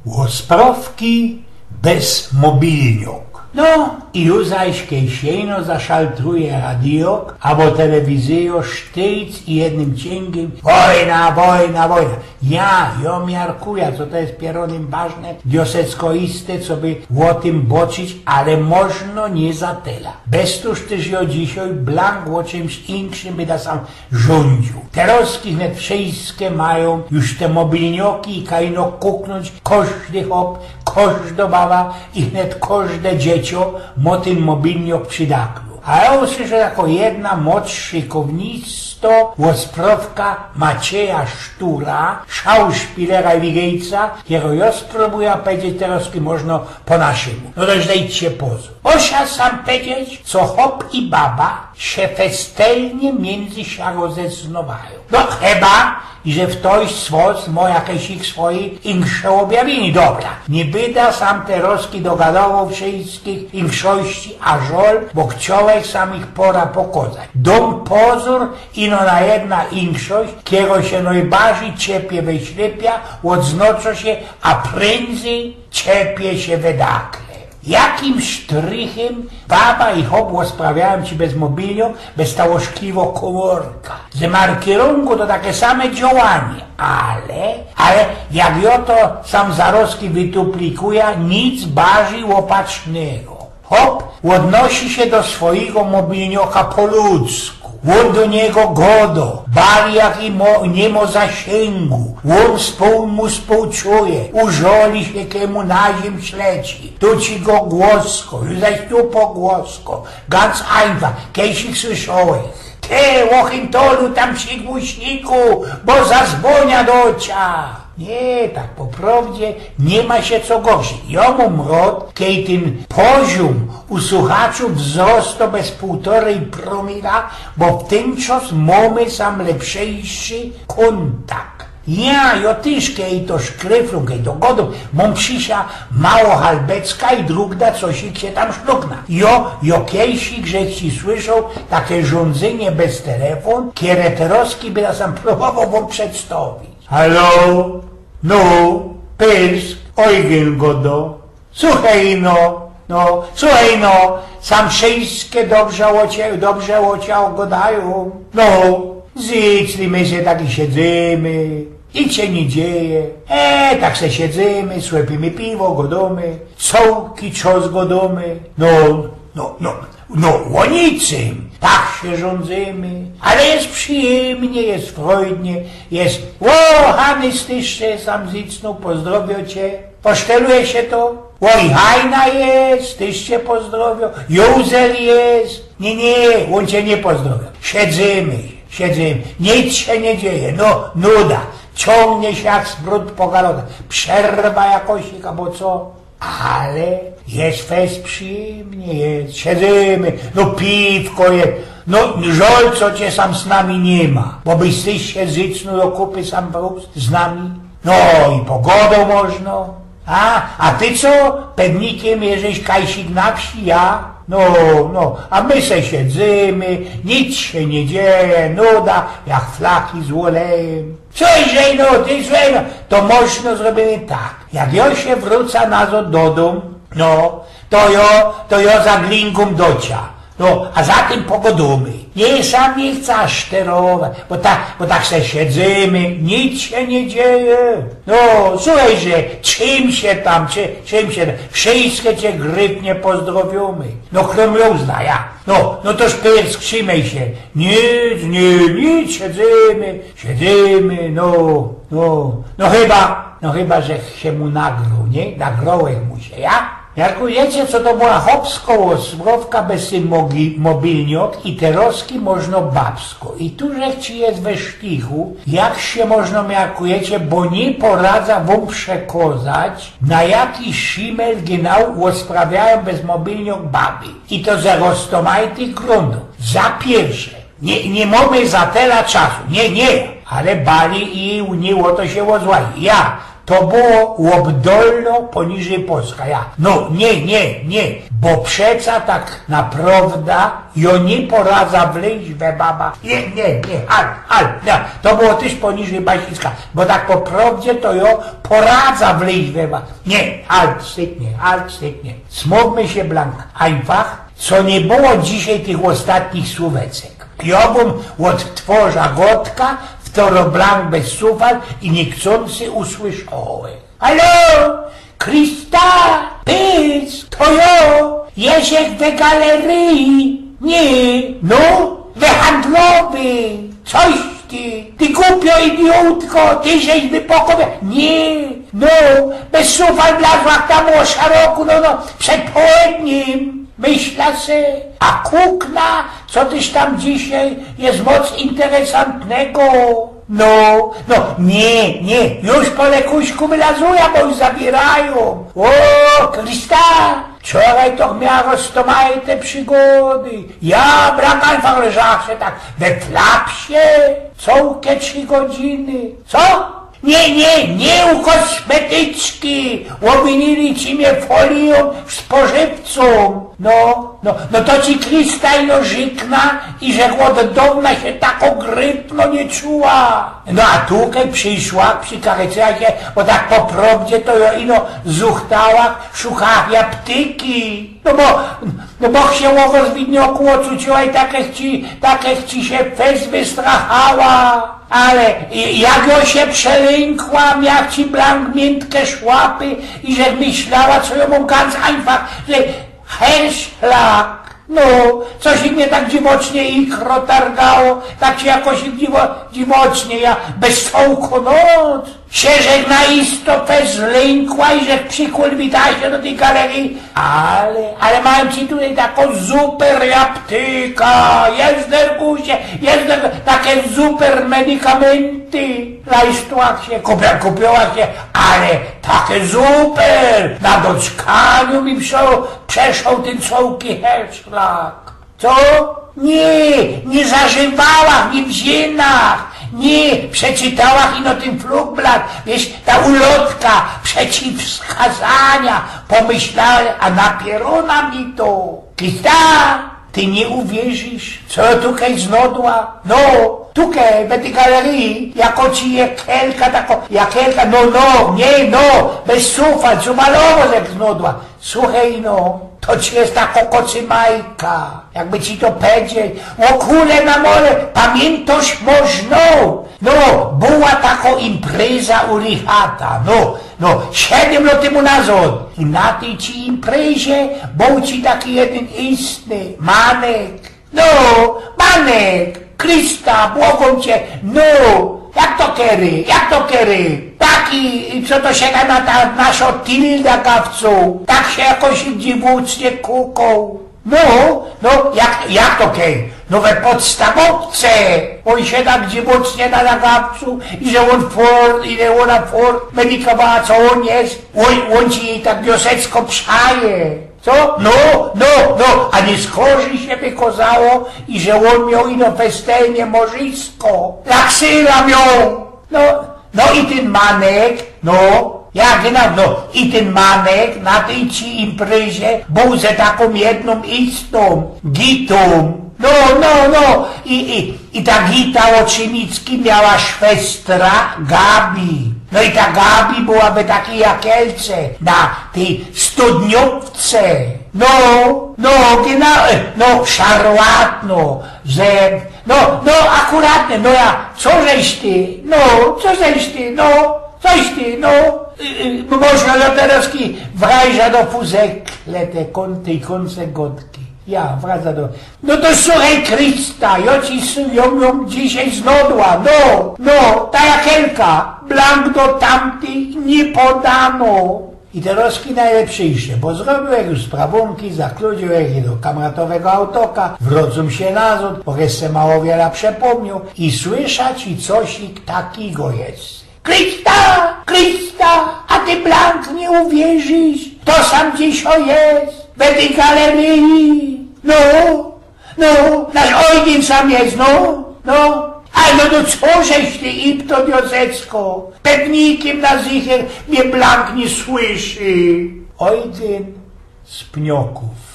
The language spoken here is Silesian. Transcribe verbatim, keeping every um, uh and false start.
Ôsprŏwki bez mobilniŏk. No i już zaś kej sie ino zaszaltruje radijŏk abo telewizyjŏ, sztyjc i jednym ciyngiym: wojna, wojna, wojna. Ja, jŏ miarkujã, co to je pierōnym ważne, wioseckoiste, coby ô tym bŏczyć, ale możno niy za tela. Bez tōż tyż jŏ dzisiej blank ô czymś inkszym byda sam rzōndziōł. Terŏzki wnet wszyjske majōm już te mobilniŏki i kaj ino kuknōńć kożdy chop, kożdo baba i wnet kożde dzieciō mŏ tyn mobilniŏk przi daklu. A jŏ usłyszoł jako jedna mocz szykownisto ôsprŏwka Macieja Sztura, szauszpilera i wigejca, kero jŏ sprōbujã pedzieć terŏzki możno po naszymu. No to żdejcie pozu. Ôsza sam pedzieć, co chop i baba sie festelnie miyndzy sia rozeznŏwajōm. No chyba, że ftoś z wŏs mŏ jakeś ich swoje inksze ôbjawiynie. Dobra, niy byda sam terŏzki dogadowoł wszyjskich inkszości, a żol, bo chciołech sam ich pŏra pokŏzać. Dōm pozōr ino na jedna inkszość, kero sie nojbardzij ciepie we ślepia, ôdznŏczŏ sie, a prędzyj ciepie sie we dakle. Jakim sztrychym baba i chop ôsprawiajōm ci bez mobilniŏk, bez ta ôszkliwŏ kōmōrka. Ze markierōnku to take same dziołanie, ale, ale jak jŏ to sam zarozki wytuplikuja, nic bardzij ôpatrznego. Chop ôdnosi sie do swojigo mobilniŏka po ludzku. Ôn do niego gŏdŏ, bali jak i mo, niy mŏ zasyngōw. Ôn spōł, mu spōłczuje, użoli sie, kej mu na zym śleci. Tu ci go głosko, zaś tu po głosko. Ganz einfach, kej sie słyszołech. Ty, ôchym tolu tam przy głuśniku, bo zazwōniã do cia. Niy, tak po prŏwdzie niy ma sie co gorszyć. Jŏ mōm rŏd, kej tyn poziōm u suchaczōw wzrŏstŏ bez pōłtorej promila, bo w tyn czas mōmy sam lepszyjszy kōntakt. Ja, jŏ tyż kej to szkryflōm, kej to gŏdōm, mōm przy sia mało halbecka i drugda cosik sie tam szlukna. Jŏ, jŏ kejsik żech ci słyszoł take rzōndzynie bez telefōn, kere terŏzki byda sam prōbowoł wōm przedstawić. Halo? No, Pyrsk, Eugen gŏdŏ. Suchej no, no, suchej no, sam wszyjske dobrze ô cie, dobrze ô cie gŏdajōm. No, zyczlimy se tak i siedzymy, nic sie niy dzieje. E, tak se siedzymy, sobie pijmy piwo, gŏdōmy, cołki czas gŏdōmy. No, no, no. No, ô niczym, tak sie rzōndzymy, ale je przijymnie, je frojnie, je, ô, Hany, tyż sie sam zycnōł, pozdrowiã cie, poszteluje sie to, ôj, Hajna je, tyż cie pozdrowiã, Józel je, niy, niy, ôn cie niy pozdrowiŏ, siedzymy, siedzymy, nic sie niy dzieje, no, nuda, ciōngnie sie jak smrōd po galotach, przerwa jakosik, abo co? Ale je fest przijymnie, je, siedzymy, no piwko je, no żol, co cie sam z nami niy ma, bo byś tyż sie zycnōł do kupy sam brōł z nami. No i pogŏdać możno. A, a ty co? Pewnikiym jeżeś kajsik na wsi, ja? No, no, a my se siedzymy, nic sie niy dzieje, nuda, jak flaki z ôlejym. Słychej no, ty słychej no, to możno zrobimy tak. Jak jŏ sie wrōcã nazŏd do dōm, no, to jŏ, to jŏ zaglingōm do cia. No, a zatym pogŏdōmy. Niy, sam niy chcã szterować, bo tak, bo tak se siedzymy, nic sie niy dzieje. No, suchej, że czym sie tam, czy, czym sie tam, wszyjske cie grypnie pozdrowiōmy. No, krōm Józla, ja. No, no to Szpyrsk, trzimej sie. Nic, niy, nic, siedzymy. Siedzymy, no, no, no chyba, no chyba, żech sie mu nagroł, niy? Nagrołech mu sie, ja? Miarkujecie, co to była chopsko ôsprŏwka bez tyn mogi-, mobilniŏk i terŏzki możno babsko. I tu żech ci je we sztichu, jak sie możno miarkujecie, bo niy poradzã wōm przekŏzać, na jaki szimel genau ôsprawiajōm bez mobilniŏk baby. I to ze roztōmajtych grōndōw. Za piyrsze, Niy, niy mōmy za tela czasu. Niy, niy. Ale bali i niy ô to sie ôzwaji. Ja, To było ôbdolno poniżyj płaska. Ja, no, niy, niy, niy, bo przeca tak naprŏwda jŏ niy poradza wlyź we baba. Niy, niy, niy, halt, halt, niy. To było tyż poniżyj basiska, bo tak po prŏwdzie to jŏ poradza wlyź we baba. Niy, halt, syknie, halt, syknie. Smōgmy sie, Blank, ajnfach, co niy było dzisiej tych ôstatnich słōweczek. Jŏ bym ôdtworza gŏdka, w toro Blank bez sufal i niechcący usłyszały. Halo? Krista? Pys, to jŏ, Jerzek we galeryji. Niy, no, we handlowyj. Coś ty, ty gupio idiotko, ty żeś wypakowa-, niy, no, bez sufal wlazła tam ô szaroku, no, no, przed połednim. Myśla se, a kukna, co tyż tam dzisiej je moc interesantnego? No, no, niy, niy, już po lekuśku wylazuja, bo już zabiyrajōm. Ô, Krista, wczoraj to miała roztomajte przigody. Ja, Blank, ajnfach leżała se tak we flapsie, cołke trzi godziny. Co? Niy, niy, niy u kosmetyczki. Ôwinili ci mie foliōm spożywcōm. No, no, no to ci, Krista, ino rzykna, iżech ôd downa sie tak ôkrytno niy czuła. No a tukej prziszła, przi karyce, jak sie, bo tak po prŏwdzie to jŏ ino zuchtała, szukała aptyki. No bo, no bo sie ô rozwidnioku ôcuciła i takech ci, takech ci sie fest wystrachała. Ale i-, jak jŏ sie przelykła, jak ci, Blank, miyntke szłapy, iżech myślała, co jŏ mōm ganz ajnfach, że herszlak. No, coś mie tak dziwocznie ikro targało, tak sie jakoś dziwo-, dziwocznie, ja bez cołko noc. Sie żech na isto fest zlykła i żech przikłōnwita sie do tyj galeryji. Ale, ale mōm ci tukej takõ super aptyka. Jezdrgusie, jezdr-, take super medykamenty. Na isto sie kupia-, kupiła sie, ale take super. Na doczkaniu mi prze-, przeszoł tyn cołki herszlak. Co? Niy, niy zażywałach, niy wzynach, niy przeczytałach ino tyn Flugblatt, wiysz, ta ulotka, przeciwwskazania, pomyślałech, a napierōna mi to. Krista, ty niy uwierzisz, co jŏ tukej znŏdła? No, tukej, we tyj galeryji, jako ci jakelka, tako, jakelka, no, no, niy, no, bez sufal, sufalowo żech znŏdła. Suchej no, to ci je ta kokocy majka, jakby ci to pedzieć. Ô kule na mole, pamiyntŏsz może? No, była takŏ impreza u Richata, no, no, siedym lŏt tymu nazŏd. I na tyj ci imprezie bōł ci taki jedyn istny manek. No, manek, Krista, błogōm cie, no, jak to kery, jak to kery? Taki, co to sie na ta naszŏ Tilda gawcu, tak sie jakoś dziwucznie kukoł. No, no, jak, jak to kery? No we podstawowce. Ôn sie tak dziwucznie na, na gawcu i że ôn fort, i że ôna fort medykowała, co ôn je. Ôn, ôn ci tak wiosecko przaje. Co? No, no, no, a niy skorzi sie wykozało, iże ôn mioł ino festelnie morzisko. Laksyla mioł. No, no i tyn manek, no, jak na, no, i tyn manek na tyj ci imprezie bōł ze takōm jednōm istōm, Gitōm. No, no, no, i, i, i ta Gita Ôtrzimicki miała szwestra Gabi. No i ta Gabi była we takij jakelce na tyj studniōwce. No, no, genau, no, szarłatno, że, no, no, akuratnie, no ja, co żeś ty, no, co żeś ty, no, coś ty, no, y, y, może do terŏzki wrajża do fuzekle, te kōn-, tyj kōnce godki. Ja, wraca do, no to suchej, Krista, jŏ ci s-, jŏ, jŏ dzisiej znŏdła, no, no, ta jakelka, blank do tamtyj niy podano. I terŏzki nojlepszyjsze, bo zrobiłech już sprawōnki, zakludziłech je do kamratowego autoka, wrōcōm sie nazŏd, bo jeszcze mało wiela przepōmniōł i słysza ci cosik takigo jeszcze. Krista! Krista! A ty, blank, niy uwierzisz, to sam dzisiej je we tyj galeryji. No, no, nasz ôjciec sam je, no, no. A No to co żeś ty, Ipton, Józecko? Pewnikim na zicher mie blank niy słyszy. Eugen z Pniokōw.